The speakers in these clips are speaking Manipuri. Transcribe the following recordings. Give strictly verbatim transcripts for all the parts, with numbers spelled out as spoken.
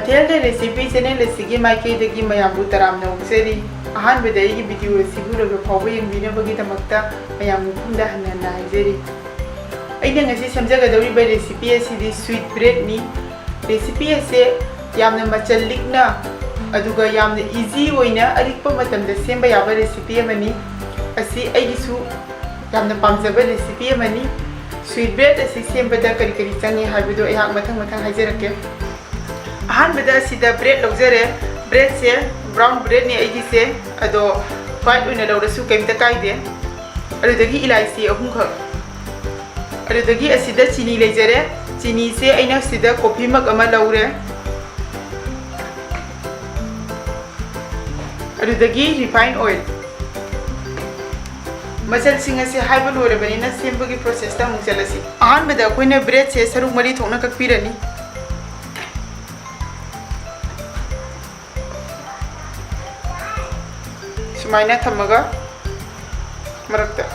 Health Recipe channel ꯑꯁꯤꯒꯤ ꯃꯥꯏꯀꯩꯗꯒꯤ ꯃꯌꯥꯝꯕꯨ ꯇꯔꯥꯝꯅ ꯑꯣꯛꯆꯔꯤ꯫ ꯑꯍꯥꯟꯕꯗ ꯑꯩꯒꯤ video ꯑꯁꯤꯕꯨ ꯂꯣꯏꯕ ꯐꯥꯎꯕ ꯌꯦꯡꯕꯤꯅꯕꯒꯤꯗꯃꯛꯇ ꯃꯌꯥꯝ ꯃꯐꯝꯗ ꯍꯟꯅ ꯍꯟꯅ ꯍꯥꯏꯖꯔꯤ꯫ ꯑꯩꯅ ꯉꯁꯤ ꯁꯦꯝꯖꯒꯗꯧꯔꯤꯕ recipe ꯑꯁꯤꯗꯤ sweet breadꯅꯤ꯫ Recipe ꯑꯁꯦ ꯌꯥꯝꯅ ꯃꯆꯜ ꯂꯤꯛꯅ ꯑꯗꯨꯒ ꯌꯥꯝꯅ easy ꯑꯣꯏꯅ ꯑꯔꯤꯛꯄ ꯃꯇꯝꯗ ꯁꯦꯝꯕ ꯌꯥꯕ recipe ꯑꯃꯅꯤ꯫ ꯑꯁꯤ ꯑꯩꯒꯤꯁꯨ ꯌꯥꯝꯅ ꯄꯥꯝꯖꯕ recipe ꯑꯃꯅꯤ꯫ Sweet bread ꯑꯁꯤ ꯁꯦꯝꯕꯗ ꯀꯔꯤ ꯀꯔꯤ ꯆꯪꯉꯤ ꯍꯥꯏꯕꯗꯨ ꯑꯩꯍꯥꯛ ꯃꯊꯪ ꯃꯊꯪ ꯍꯥꯏꯖꯔꯛꯀꯦ꯫ ꯑꯍꯥꯟꯕꯗ ꯑꯁꯤꯗ bread ꯂꯧꯖꯔꯦ꯫ Breadꯁꯦ brown breadꯅꯤ ꯑꯩꯒꯤꯁꯦ, ꯑꯗꯣ white ꯑꯣꯏꯅ ꯂꯧꯔꯁꯨ ꯀꯩꯝꯇ ꯀꯥꯏꯗꯦ꯫ ꯑꯗꯨꯗꯒꯤ ꯏꯂꯥꯏꯆꯤ ꯑꯍꯨꯝꯈꯛ, ꯑꯗꯨꯗꯒꯤ ꯑꯁꯤꯗ ꯆꯤꯅꯤ ꯂꯩꯖꯔꯦ꯫ ꯆꯤꯅꯤꯁꯦ ꯑꯩꯅ ꯁꯤꯗ coffee mug ꯑꯃ ꯂꯧꯔꯦ꯫ ꯑꯗꯨꯗꯒꯤ refine oil꯫ ꯃꯆꯜꯁꯤꯡ ꯑꯁꯤ ꯍꯥꯏꯕ ꯂꯣꯏꯔꯕꯅꯤꯅ ꯁꯦꯝꯕꯒꯤ processꯇ ꯑꯃꯨꯛ ꯆꯠꯂꯁꯤ꯫ ꯑꯍꯥꯟꯕꯗ ꯑꯩꯈꯣꯏꯅ breadꯁꯦ ꯁꯔꯨꯛ ꯃꯔꯤ ꯊꯣꯛꯅ ꯀꯛꯄꯤꯔꯅꯤ꯫ ꯁꯨꯃꯥꯏꯅ ꯊꯝꯃꯒ ꯃꯔꯛꯇ,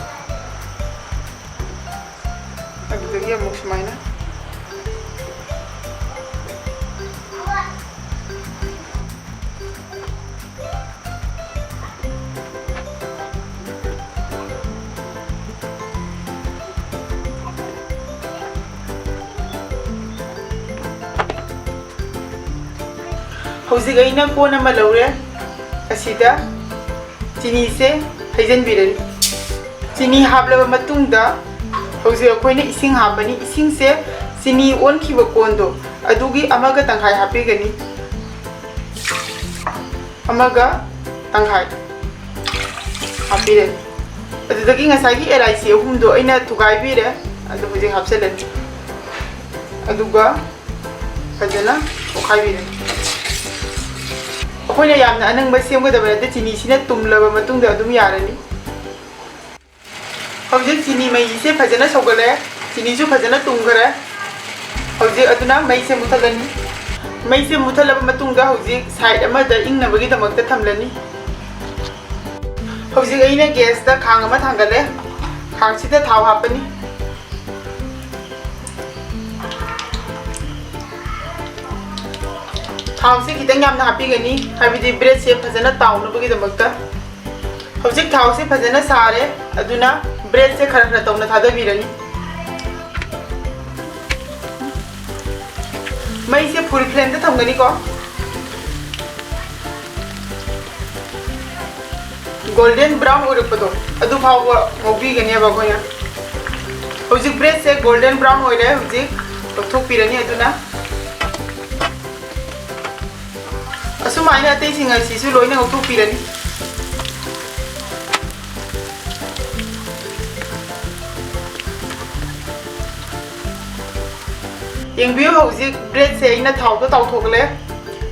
ꯑꯗꯨꯗꯒꯤ ꯑꯃꯨꯛ ꯁꯨꯃꯥꯏꯅ꯫ ꯍꯧꯖꯤꯛ ꯑꯩꯅ ꯀꯣꯟ ꯑꯃ ꯂꯧꯔꯦ꯫ ꯑꯁꯤꯗ ꯆꯤꯅꯤꯁꯦ ꯍꯩꯖꯤꯟꯕꯤꯔꯅꯤ꯫ ꯆꯤꯅꯤ ꯍꯥꯞꯂꯕ ꯃꯇꯨꯡꯗ ꯍꯧꯖꯤꯛ ꯑꯩꯈꯣꯏꯅ ꯏꯁꯤꯡ ꯍꯥꯞꯄꯅꯤ꯫ ꯏꯁꯤꯡꯁꯦ ꯆꯤꯅꯤ ꯑꯣꯟꯈꯤꯕ ꯀꯣꯟꯗꯣ ꯑꯗꯨꯒꯤ ꯑꯃꯒ ꯇꯪꯈꯥꯏ ꯍꯥꯞꯄꯤꯒꯅꯤ꯫ ꯑꯃꯒ ꯇꯪꯈꯥꯏ ꯍꯥꯞꯄꯤꯔꯅꯤ꯫ ꯑꯗꯨꯗꯒꯤ ꯉꯁꯥꯏꯒꯤ ꯏꯂꯥꯏꯆꯤ ꯑꯍꯨꯝꯗꯣ ꯑꯩꯅ ꯊꯨꯒꯥꯏꯕꯤꯔꯦ, ꯑꯗꯨ ꯍꯧꯖꯤꯛ ꯍꯥꯞꯆꯤꯜꯂꯅꯤ꯫ ꯑꯗꯨꯒ ꯐꯖꯅ ꯑꯣꯠꯈꯥꯏꯕꯤꯔꯦ꯫ ꯑꯩꯈꯣꯏꯅ ꯌꯥꯝꯅ ꯑꯅꯪꯕ ꯁꯦꯝꯒꯗꯕ ꯅꯠꯇꯦ, ꯆꯤꯅꯤꯁꯤꯅ ꯇꯨꯝꯂꯕ ꯃꯇꯨꯡꯗ ꯑꯗꯨꯝ ꯌꯥꯔꯅꯤ꯫ ꯍꯧꯖꯤꯛ ꯆꯤꯅꯤ ꯃꯩꯁꯦ ꯐꯖꯅ ꯁꯧꯒꯠꯂꯦ꯫ ꯆꯤꯅꯤꯁꯨ ꯐꯖꯅ ꯇꯨꯝꯈꯔꯦ꯫ ꯍꯧꯖꯤꯛ ꯑꯗꯨꯅ ꯃꯩꯁꯦ ꯃꯨꯊꯠꯂꯅꯤ꯫ ꯃꯩꯁꯦ ꯃꯨꯊꯠꯂꯕ ꯃꯇꯨꯡꯗ ꯍꯧꯖꯤꯛ side ꯑꯃꯗ ꯏꯪꯅꯕꯒꯤꯗꯃꯛꯇ ꯊꯝꯂꯅꯤ꯫ ꯍꯧꯖꯤꯛ ꯑꯩꯅ gasꯇ ꯈꯥꯡ ꯑꯃ ꯊꯥꯡꯒꯠꯂꯦ꯫ ꯈꯥꯡꯁꯤꯗ ꯊꯥꯎ ꯍꯥꯞꯄꯅꯤ꯫ ꯊꯥꯎꯁꯦ ꯈꯤꯇꯪ ꯌꯥꯝꯅ ꯍꯥꯞꯄꯤꯒꯅꯤ, ꯍꯥꯏꯕꯗꯤ bread ꯁꯦ ꯐꯖꯅ ꯇꯥꯎꯅꯕꯒꯤꯗꯃꯛꯇ꯫ ꯍꯧꯖꯤꯛ ꯊꯥꯎꯁꯦ ꯐꯖꯅ ꯁꯥꯔꯦ, ꯑꯗꯨꯅ bread ꯁꯦ ꯈꯔ ꯈꯔ ꯇꯧꯅ ꯊꯥꯗꯕꯤꯔꯅꯤ꯫ ꯃꯩꯁꯦ full flame ꯗ ꯊꯝꯒꯅꯤꯀꯣ꯫ Golden brown ꯑꯣꯏꯔꯛꯄꯗꯣ, ꯑꯗꯨ ꯐꯥꯎꯕ ꯉꯧꯕꯤꯒꯅꯦꯕ ꯑꯩꯈꯣꯏꯅ꯫ ꯍꯧꯖꯤꯛ bread ꯁꯦ golden brown ꯑꯣꯏꯔꯦ, ꯍꯧꯖꯤꯛ ꯂꯧꯊꯣꯛꯄꯤꯔꯅꯤ꯫ ꯑꯗꯨꯅ ꯑꯁꯨꯃꯥꯏꯅ ꯑꯇꯩꯁꯤꯡ ꯑꯁꯤꯁꯨ ꯂꯣꯏꯅ ꯉꯧꯊꯣꯛꯄꯤꯔꯅꯤ꯫ ꯌꯦꯡꯕꯤꯌꯨ, ꯍꯧꯖꯤꯛ bread ꯁꯦ ꯑꯩꯅ ꯊꯥꯎꯗ ꯇꯥꯎꯊꯣꯛꯂꯦ꯫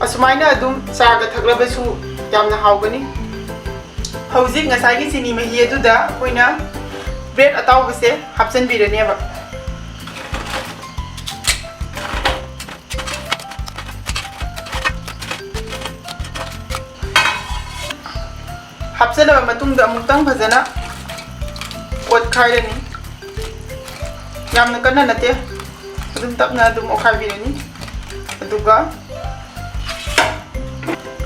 ꯑꯁꯨꯃꯥꯏꯅ ꯑꯗꯨꯝ ꯆꯥꯒ ꯊꯛꯂꯕꯁꯨ ꯌꯥꯝꯅ ꯍꯥꯎꯒꯅꯤ꯫ ꯍꯧꯖꯤꯛ ꯉꯁꯥꯏꯒꯤ ꯆꯤꯅꯤ ꯃꯍꯤ ꯑꯗꯨꯗ ꯑꯩꯈꯣꯏꯅ bread ꯑꯇꯥꯎꯕꯁꯦ ꯍꯥꯞꯆꯤꯟꯕꯤꯔꯅꯦꯕ꯫ ꯍꯥꯞꯆꯤꯜꯂꯕ ꯃꯇꯨꯡꯗ ꯑꯃꯨꯛꯇꯪ ꯐꯖꯅ ꯑꯣꯠꯈꯥꯏꯔꯅꯤ꯫ ꯌꯥꯝꯅ ꯀꯟꯅ ꯅꯠꯇꯦ, ꯑꯗꯨꯝ ꯇꯞꯅ ꯑꯗꯨꯝ ꯑꯣꯠꯈꯥꯏꯕꯤꯔꯅꯤ꯫ ꯑꯗꯨꯒ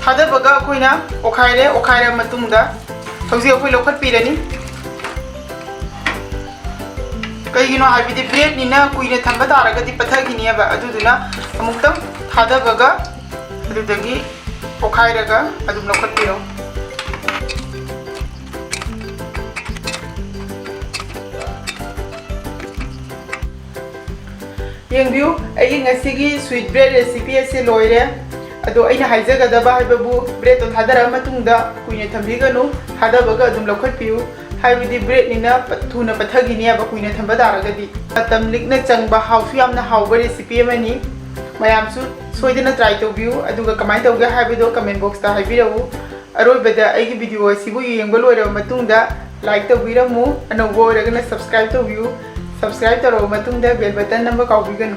ꯊꯥꯗꯕꯒ ꯑꯩꯈꯣꯏꯅ ꯑꯣꯠꯈꯥꯏꯔꯦ꯫ ꯑꯣꯠꯈꯥꯏꯔꯕ ꯃꯇꯨꯡꯗ ꯍꯧꯖꯤꯛ ꯑꯩꯈꯣꯏ ꯂꯧꯈꯠꯄꯤꯔꯅꯤ꯫ ꯀꯩꯒꯤꯅꯣ ꯍꯥꯏꯕꯗꯤ bread ꯅꯤꯅ ꯀꯨꯏꯅ ꯊꯝꯕ ꯇꯥꯔꯒꯗꯤ ꯄꯠꯊꯈꯤꯅꯦꯕ꯫ ꯑꯗꯨꯗꯨꯅ ꯑꯃꯨꯛꯇꯪ ꯊꯥꯗꯕꯒ ꯑꯗꯨꯗꯒꯤ ꯑꯣꯠꯈꯥꯏꯔꯒ ꯑꯗꯨꯝ ꯂꯧꯈꯠꯄꯤꯔꯣ꯫ ꯌꯦꯡꯕꯤꯌꯨ, ꯑꯩꯒꯤ ꯉꯁꯤꯒꯤ sweet bread recipe ꯑꯁꯤ ꯂꯣꯏꯔꯦ꯫ ꯑꯗꯣ ꯑꯩꯅ ꯍꯥꯏꯖꯒꯗꯕ ꯍꯥꯏꯕꯕꯨ, bread ꯇꯣ ꯊꯥꯗꯔꯕ ꯃꯇꯨꯡꯗ ꯀꯨꯏꯅ ꯊꯝꯕꯤꯒꯅꯨ, ꯊꯥꯗꯕꯒ ꯑꯗꯨꯝ ꯂꯧꯈꯠꯄꯤꯌꯨ꯫ ꯍꯥꯏꯕꯗꯤ bread ꯅꯤꯅ ꯄꯠ-, ꯊꯨꯅ ꯄꯠꯊꯈꯤꯅꯦꯕ ꯀꯨꯏꯅ ꯊꯝꯕ ꯇꯥꯔꯒꯗꯤ꯫ ꯃꯇꯝ ꯂꯤꯛꯅ ꯆꯪꯕ, ꯍꯥꯎꯁꯨ ꯌꯥꯝꯅ ꯍꯥꯎꯕ recipe ꯑꯃꯅꯤ꯫ ꯃꯌꯥꯝꯁꯨ ꯁꯣꯏꯗꯅ try ꯇꯧꯕꯤꯌꯨ, ꯑꯗꯨꯒ ꯀꯃꯥꯏꯅ ꯇꯧꯒꯦ ꯍꯥꯏꯕꯗꯣ comment box ꯇ ꯍꯥꯏꯕꯤꯔꯛꯎ꯫ ꯑꯔꯣꯏꯕꯗ ꯑꯩꯒꯤ video ꯑꯁꯤꯕꯨ ꯌꯦꯡꯕ ꯂꯣꯏꯔꯕ ꯃꯇꯨꯡꯗ like ꯇꯧꯕꯤꯔꯝꯃꯨ, ꯑꯅꯧꯕ ꯑꯣꯏꯔꯒꯅ subscribe ꯇꯧꯕꯤꯌꯨ꯫ Subscribe ꯇꯧꯔꯕ ꯃꯇꯨꯡꯗ bell button ꯅꯝꯕ ꯀꯥꯎꯕꯤꯒꯅꯨ꯫